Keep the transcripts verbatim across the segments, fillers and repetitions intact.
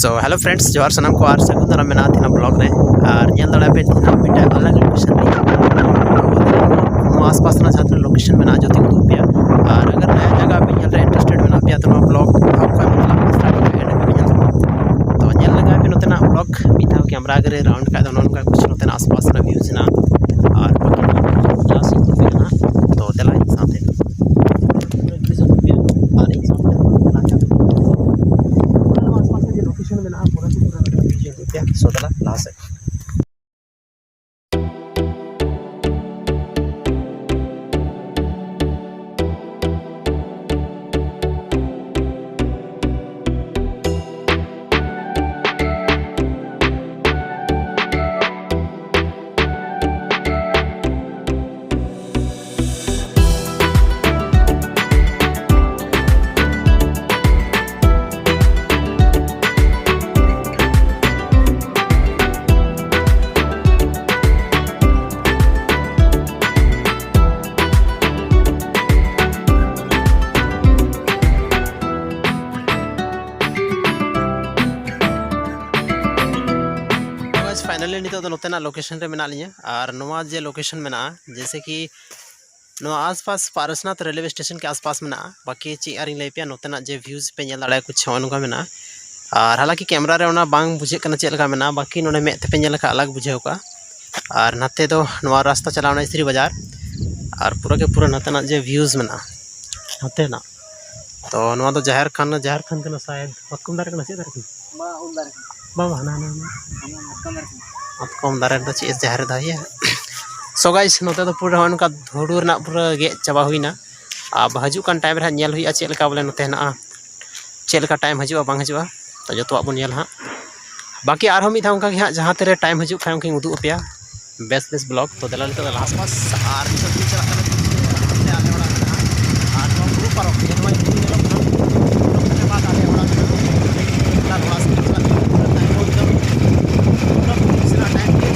ᱛᱚ hello friends, ᱡᱚᱦᱟᱨ ᱥᱟᱱᱟᱢ ᱠᱚ ᱟᱨ ᱥᱟᱹᱜᱩᱱ ᱫᱟᱨᱟᱢ ᱢᱮᱱᱟᱜᱼᱟ ᱛᱮᱦᱮᱧᱟᱜ vlog ᱨᱮ᱾ ᱟᱨ ᱧᱮᱞ ᱫᱟᱲᱮᱭᱟᱜ ᱯᱮ ᱛᱮᱦᱮᱧᱟᱜ ᱢᱤᱫᱴᱮᱱ ᱟᱞᱟᱜᱽ location ᱨᱮ, ᱱᱚᱣᱟ ᱟᱥᱯᱟᱥ ᱨᱮᱱᱟᱜ ᱡᱟᱦᱟᱸ ᱛᱤᱱᱟᱹᱜ location ᱢᱮᱱᱟᱜᱼᱟ ᱡᱚᱛᱚ ᱠᱚ ᱩᱫᱩᱜ ᱯᱮᱭᱟ᱾ ᱟᱨ ᱟᱜᱟᱨ ᱱᱟᱭᱟ ᱡᱟᱭᱜᱟ ᱯᱮ ᱧᱮᱞ ᱨᱮ interested ᱢᱮᱱᱟᱜ ᱯᱮᱭᱟ ᱛᱚ ᱱᱚᱣᱟ vlog ᱚᱠᱚᱭ ᱢᱚᱛᱞᱚᱵ start ᱠᱷᱚᱱ end ᱦᱟᱹᱵᱤᱡ ᱯᱮ ᱧᱮᱞ ᱛᱟᱵᱚᱱᱟ᱾ ᱛᱚ ᱧᱮᱞ ᱞᱮᱜᱟᱭ ᱯᱮ ᱱᱚᱛᱮᱱᱟᱜ vlog ᱢᱤᱫ ᱫᱷᱟᱣ camera ᱟᱜᱨᱮ round ᱠᱷᱟᱡ ᱫᱚ ᱱᱚᱜᱼᱚ ᱱᱚᱝᱠᱟ ᱠᱩᱪ ᱱᱚᱛᱮᱱᱟᱜ ᱟᱥᱯᱟᱥ ᱨᱮᱱᱟᱜ views ᱦᱮᱱᱟᱜᱼᱟ᱾ ᱟᱨ ᱵᱟᱹᱠᱤ ᱫᱚ ᱡᱟᱦᱟᱸ ᱥᱮᱫ ᱠᱚ ᱢᱮᱱᱟᱜᱼᱟ, ᱛᱚ ᱫᱮᱞᱟ ᱤᱧ ᱥᱟᱶᱛᱮ᱾ ᱟᱨ ᱤᱧ ᱥᱟᱶᱛᱮ ᱱᱚᱣᱟ ᱟᱥᱯᱟᱥ ᱨᱮ ᱡᱮ location ᱢᱮᱱᱟᱜᱼᱟ, ᱯᱩᱨᱟᱹ ᱠᱚ ᱯᱩᱨᱟᱹ ᱱᱚᱰᱮ ᱵᱤᱡᱽᱞᱤ ᱩᱫᱩᱜ ᱯᱮᱭᱟ᱾ So ᱫᱮᱞᱟ ᱞᱟᱦᱟ ᱥᱮᱫ᱾ Finally ᱱᱤᱛᱚᱜ ᱫᱚ ᱱᱚᱛᱮᱱᱟᱜ location ᱨᱮ ᱢᱮᱱᱟᱜ ᱞᱤᱧᱟᱹ᱾ ᱟᱨ ᱱᱚᱣᱟ ᱡᱮ location ᱢᱮᱱᱟᱜᱼᱟ, ᱡᱮᱭᱥᱮ ᱠᱤ ᱱᱚᱣᱟ ᱟᱥᱯᱟᱥ ᱯᱟᱨᱥᱱᱟᱛᱷ railway station ᱠᱮ ᱟᱥᱯᱟᱥ ᱢᱮᱱᱟᱜᱼᱟ᱾ ᱵᱟᱹᱠᱤ ᱪᱮᱫ ᱟᱨᱤᱧ ᱞᱟᱹᱭ ᱯᱮᱭᱟ, ᱱᱚᱛᱮᱱᱟᱜ ᱡᱮ views ᱯᱮ ᱧᱮᱞ ᱫᱟᱲᱮᱭᱟᱜᱼᱟ ᱠᱩᱪ ᱱᱚᱜᱼᱚ ᱱᱚᱝᱠᱟ ᱢᱮᱱᱟᱜᱼᱟ᱾ ᱟᱨ ᱦᱟᱞᱟᱝᱠᱤ camera ᱨᱮ ᱚᱱᱟ ᱵᱟᱝ ᱵᱩᱡᱷᱟᱹᱜ ᱠᱟᱱᱟ ᱪᱮᱫ ᱞᱮᱠᱟ ᱢᱮᱱᱟᱜᱼᱟ, ᱵᱟᱹᱠᱤ ᱱᱚᱰᱮ ᱢᱮᱫ ᱛᱮᱯᱮ ᱧᱮᱞ ᱞᱮᱠᱷᱟᱱ ᱟᱞᱟᱜᱽ ᱵᱩᱡᱷᱟᱹᱣ ᱠᱚᱜᱼᱟ᱾ ᱟᱨ ᱱᱟᱛᱮ ᱫᱚ ᱱᱚᱣᱟ ᱨᱟᱥᱛᱟ ᱪᱟᱞᱟᱣᱱᱟ ᱤᱥᱨᱤ ᱵᱟᱡᱟᱨ᱾ ᱟᱨ ᱯᱩᱨᱟᱹ ᱜᱮ ᱯᱩᱨᱟᱹ ᱱᱚᱛᱮᱱᱟᱜ ᱡᱮ views ᱢᱮᱱᱟᱜᱼᱟ ᱱᱚᱛᱮᱱᱟᱜ, ᱛᱚ ᱱᱚᱣᱟ ᱫᱚ ᱡᱟᱦᱮᱨ ᱠᱟᱱᱟ, ᱡᱟᱦᱮᱨ ᱛᱷᱟᱱ ᱠᱟᱱᱟ ᱥᱟᱭᱮᱫ᱾ ᱢᱟᱛᱠᱚᱢ ᱫᱟᱨᱮ ᱠᱟᱱᱟ, ᱪᱮᱫ ᱫᱟᱨᱮ ᱠᱟᱱᱟ? ᱵᱟ, ᱩᱞ ᱫᱟᱨᱮ ᱠᱟᱱᱟ᱾ ᱵᱟ, ᱵᱟ, ᱦᱟᱱᱟ, ᱦᱟᱱᱟ, ᱦᱟᱱᱟ᱾ ᱦᱟᱱᱟ ᱢᱟᱛᱠᱚᱢ ᱫᱟᱨᱮ ᱠᱟᱱᱟ᱾ ᱢᱟᱛᱠᱚᱢ ᱫᱟᱨᱮ ᱨᱮᱫᱚ ᱪᱮᱫ ᱡᱟᱦᱮᱨ ᱫᱚ ᱦᱩᱭᱩᱜᱼᱟ᱾ So guys, ᱱᱚᱛᱮ ᱫᱚ ᱯᱩᱨᱟᱹ ᱱᱚᱜᱼᱚ ᱱᱚᱝᱠᱟ ᱦᱩᱲᱩ ᱨᱮᱱᱟᱜ ᱯᱩᱨᱟᱹ ᱜᱮᱫ ᱪᱟᱵᱟ ᱦᱩᱭᱱᱟ᱾ ᱟᱨ ᱦᱤᱡᱩᱜ ᱠᱟᱱ time ᱨᱮ ᱦᱟᱸᱜ ᱧᱮᱞ ᱦᱩᱭᱩᱜᱼᱟ ᱪᱮᱫ ᱞᱮᱠᱟ ᱵᱚᱞᱮ ᱱᱚᱛᱮ ᱦᱮᱱᱟᱜᱼᱟ, ᱪᱮᱫ ᱞᱮᱠᱟ time ᱦᱤᱡᱩᱜᱼᱟ ᱵᱟᱝ ᱦᱤᱡᱩᱜᱼᱟ, ᱛᱚ ᱡᱚᱛᱚᱣᱟᱜ ᱵᱚᱱ ᱧᱮᱞᱟ ᱦᱟᱸᱜ᱾ ᱵᱟᱹᱠᱤ ᱟᱨᱦᱚᱸ ᱢᱤᱫ ᱫᱷᱟᱣ ᱚᱱᱠᱟ ᱜᱮ ᱦᱟᱸᱜ ᱡᱟᱦᱟᱸ ᱛᱤᱨᱮ time ᱦᱤᱡᱩᱜ ᱠᱷᱟᱱ ᱚᱱᱠᱟᱧ ᱩᱫᱩᱜ ᱟᱯᱮᱭᱟ ᱵᱮᱥ ᱵᱮᱥ vlog᱾ ᱛᱚ ᱫᱮᱞᱟ ᱱᱤᱛᱚᱜ ᱫᱚ ᱞᱟᱦᱟ ᱥᱮᱫ᱾ ᱟᱨ ᱱᱤᱛᱚᱜ ᱫᱚ ᱪᱟᱞᱟᱜ ᱠᱟᱱᱟ ᱟᱞᱮ ᱚᱲᱟᱜ ᱢᱮᱱᱟᱜᱼᱟ᱾ ᱟᱨ ᱱᱚᱣᱟ ᱵᱩᱨᱩ ᱯᱟᱨᱚᱢ ᱛᱮᱜᱮ ᱱᱚᱣᱟ ᱵᱩᱨᱩ ᱧᱮᱞᱚᱜ ᱠᱟᱱᱟ᱾ ᱚᱱᱟ ᱵᱟᱫ ᱟᱞᱮ ᱚᱲᱟᱜ ᱢᱮᱱᱟᱜᱼᱟ᱾ ᱟᱨ ᱱᱚᱣᱟ ᱥᱮᱫ ᱪᱟᱞᱟᱜ ᱠᱟᱱᱟ᱾ ᱛᱟᱭᱚᱢ ᱫᱚ ᱯᱩᱨᱟᱹ ᱚᱯᱷᱤᱥ ᱨᱮᱱᱟᱜ time ᱜᱮ᱾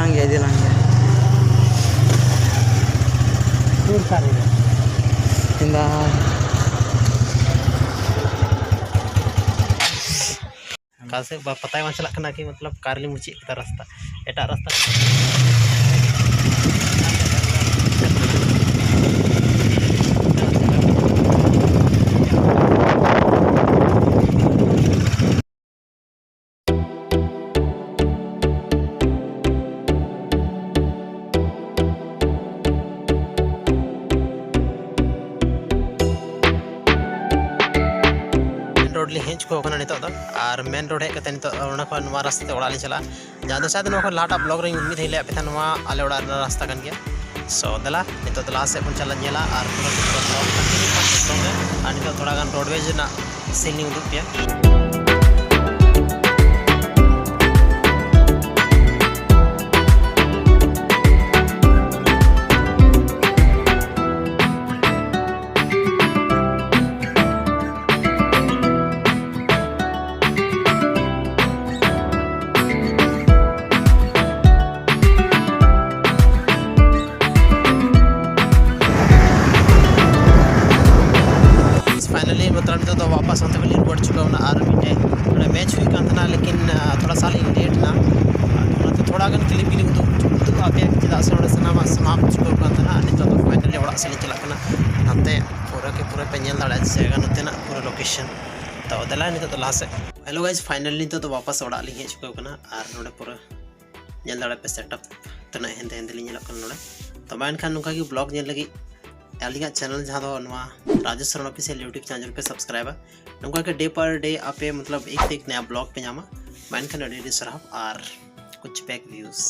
ᱞᱟᱝ ᱜᱮᱭᱟ, ᱤᱫᱤ ᱞᱟᱝ ᱜᱮᱭᱟ᱾ ᱥᱩᱨ ᱥᱟᱨ ᱨᱮ᱾ ᱤᱧ ᱫᱚ ᱚᱠᱟ ᱥᱮᱫ ᱵᱟ-, ᱯᱟᱛᱟ ᱜᱮ ᱵᱟᱝ ᱪᱟᱞᱟᱜ ᱠᱟᱱᱟ ᱠᱤ, ᱢᱚᱛᱞᱚᱵ ᱚᱠᱟ ᱨᱮᱞᱤᱧ ᱢᱩᱪᱟᱹᱫ ᱠᱮᱫᱟ ᱨᱟᱥᱛᱟ, ᱮᱴᱟᱜ ᱨᱟᱥᱛᱟ᱾ ᱢᱮᱱ ᱨᱳᱰ ᱞᱤᱧ ᱦᱮᱡ ᱪᱩᱠᱟᱹᱣ ᱠᱟᱱᱟ ᱱᱤᱛᱚᱜ ᱫᱚ, ᱟᱨ ᱢᱮᱱ ᱨᱳᱰ ᱦᱮᱡ ᱠᱟᱛᱮ ᱱᱤᱛᱚᱜ ᱚᱱᱟ ᱠᱷᱚᱱ ᱱᱚᱣᱟ ᱨᱟᱥᱛᱟ ᱛᱮ ᱚᱲᱟᱜ ᱞᱤᱧ ᱪᱟᱞᱟᱜᱼᱟ᱾ ᱡᱟᱦᱟᱸ ᱫᱚ ᱥᱟᱭᱟᱫ ᱱᱚᱣᱟ ᱠᱷᱚᱱ ᱞᱟᱦᱟᱴᱟᱜ ᱵᱞᱚᱜ ᱨᱮᱧ ᱢᱤᱫ ᱫᱷᱟᱣ ᱞᱟᱹᱭᱟᱫ ᱯᱮ ᱛᱟᱦᱮᱸᱫ, ᱱᱚᱣᱟ ᱟᱞᱮ ᱚᱲᱟᱜ ᱨᱮᱱᱟᱜ ᱨᱟᱥᱛᱟ ᱠᱟᱱ ᱜᱮᱭᱟ᱾ ᱥᱳ ᱫᱮᱞᱟ ᱱᱤᱛᱚᱜ ᱫᱚ ᱞᱟᱦᱟ ᱥᱮᱫ ᱵᱚᱱ ᱪᱟᱞᱟᱜ ᱧᱮᱞᱟ ᱟᱨ ᱯᱩᱨᱟᱹ ᱵᱞᱚᱜ ᱠᱚᱱᱴᱤᱱᱤᱭᱩ ᱠᱟᱜ ᱯᱮ ᱵᱞᱚᱜ ᱨᱮ᱾ ᱟᱨ ᱱᱤᱛᱚᱜ ᱛᱷᱚᱲᱟ ᱜᱟᱱ ᱨᱳᱰᱣᱮᱡᱽ ᱨᱮᱱᱟᱜ ᱥᱤᱱ ᱞᱤᱧ ᱩᱫᱩᱜ ᱯᱮᱭᱟ᱾ ᱯᱷᱟᱭᱱᱟᱞᱤ ᱢᱚᱛᱞᱚᱵ ᱱᱤᱛᱚᱜ ᱫᱚ ᱣᱟᱯᱟᱥ ᱚᱱᱛᱮ ᱠᱷᱚᱱ ᱞᱤᱧ ᱨᱩᱣᱟᱹᱲ ᱪᱩᱠᱟᱹᱣ ᱮᱱᱟ᱾ ᱟᱨ ᱢᱤᱫᱴᱮᱡ ᱱᱚᱰᱮ ᱢᱮᱪ ᱦᱩᱭᱩᱜ ᱠᱟᱱ ᱛᱟᱦᱮᱱᱟ, ᱞᱮᱠᱤᱱ ᱟᱨ ᱛᱷᱚᱲᱟ ᱥᱟ ᱞᱤᱧ ᱞᱮᱴ ᱮᱱᱟ᱾ ᱟᱨ ᱚᱱᱟᱛᱮ ᱛᱷᱚᱲᱟ ᱜᱟᱱ ᱠᱞᱤᱯ ᱜᱮᱞᱤᱧ ᱩᱫᱩᱜ ᱩᱫᱩᱜ ᱟᱯᱮᱭᱟ, ᱪᱮᱫᱟᱜ ᱥᱮ ᱚᱸᱰᱮ ᱥᱟᱱᱟᱢᱟᱜ ᱥᱚᱢᱟᱯᱛ ᱪᱩᱠᱟᱹᱣ ᱠᱟᱱ ᱛᱟᱦᱮᱱᱟ᱾ ᱟᱨ ᱱᱤᱛᱚᱜ ᱫᱚ ᱯᱷᱟᱭᱱᱟᱞᱤ ᱚᱲᱟᱜ ᱥᱮᱫ ᱞᱤᱧ ᱪᱟᱞᱟᱜ ᱠᱟᱱᱟ᱾ ᱱᱚᱛᱮ ᱯᱩᱨᱟᱹ ᱠᱮ ᱯᱩᱨᱟᱹ ᱯᱮ ᱧᱮᱞ ᱫᱟᱲᱮᱭᱟᱜᱼᱟ ᱡᱟᱭᱜᱟ ᱱᱚᱛᱮᱱᱟᱜ ᱯᱩᱨᱟᱹ ᱞᱳᱠᱮᱥᱚᱱ᱾ ᱛᱚ ᱫᱮᱞᱟ ᱱᱤᱛᱚᱜ ᱫᱚ ᱞᱟᱦᱟ ᱥᱮᱫ᱾ ᱦᱮᱞᱳ ᱜᱟᱭᱤᱡᱽ, ᱯᱷᱟᱭᱱᱟᱞᱤ ᱱᱤᱛᱚᱜ ᱫᱚ ᱣᱟᱯᱟᱥ ᱚᱲᱟᱜ ᱞᱤᱧ ᱦᱮᱡ ᱪᱩᱠᱟᱹᱣ ᱠᱟᱱᱟ᱾ ᱟᱨ ᱱᱚᱰᱮ ᱯᱩᱨᱟᱹ ᱧᱮᱞ ᱫᱟᱲᱮᱭᱟᱜ ᱯᱮ ᱥᱮᱴᱟᱯ ᱛᱤᱱᱟᱹᱜ ᱦᱮᱸᱫᱮ ᱦᱮᱸᱫᱮ ᱞᱤᱧ ᱧᱮᱞᱚᱜ ᱠᱟᱱᱟ ᱱᱚᱰᱮ᱾ ᱛᱚ ᱢᱟ ᱮᱱᱠᱷᱟᱱ ᱱᱚᱝᱠᱟ ᱜᱮ ᱵᱞᱚᱜ ᱧᱮᱞ ᱞᱟᱹᱜᱤᱫ ᱟᱹᱞᱤᱧᱟᱜ ᱪᱮᱱᱮᱞ ᱡᱟᱦᱟᱸ ᱫᱚ ᱱᱚᱣᱟ Rajesh Soren official YouTube channel ᱯᱮ ᱥᱟᱵᱥᱠᱨᱟᱭᱤᱵᱟ᱾ ᱱᱚᱝᱠᱟ ᱜᱮ ᱰᱮ ᱯᱟᱨ ᱰᱮ ᱟᱯᱮ ᱢᱚᱛᱞᱚᱵ ᱮᱠ ᱥᱮ ᱮᱠ ᱱᱟᱭᱟ ᱵᱞᱚᱜ ᱯᱮ ᱧᱟᱢᱟ᱾ ᱢᱟ ᱮᱱᱠᱷᱟᱱ ᱟᱹᱰᱤ ᱟᱹᱰᱤ ᱥᱟᱨᱦᱟᱣ ᱟᱨ ᱠᱩᱪ ᱯᱮᱠ ᱵᱷᱤᱭᱩᱥ᱾